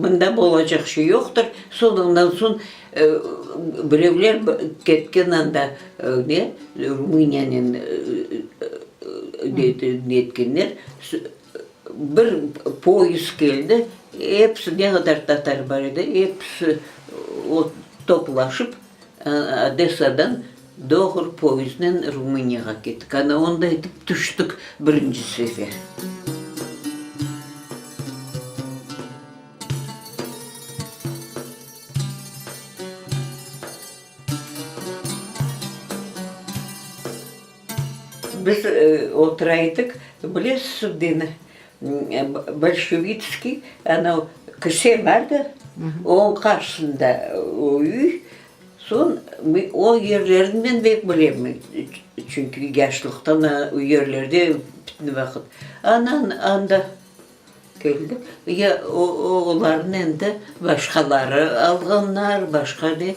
Mında bolacaq şey yoqtır. Soñ ondan soñ birevler ketken anda ne, Rumıniyanen netkenler, bir poyezd keldi, episi ne qadar tatar bar edi, episi toplaşıp Odessadan doğru poyezdnen Rumıniyağa kettik. Ana onda etip tüştik birinci sefer. Biz otura edik, bilesiz, deni, Bolşevitskiy, anav kise bardı, onıñ qarşısında o üy, soñ o yerlerni men pek bilem, çünki yaşlıqtan o yerlerde bütün vaqıt. Anan anda Keldi. Ya olarnı endi başqaları alğanlar, başqa ne.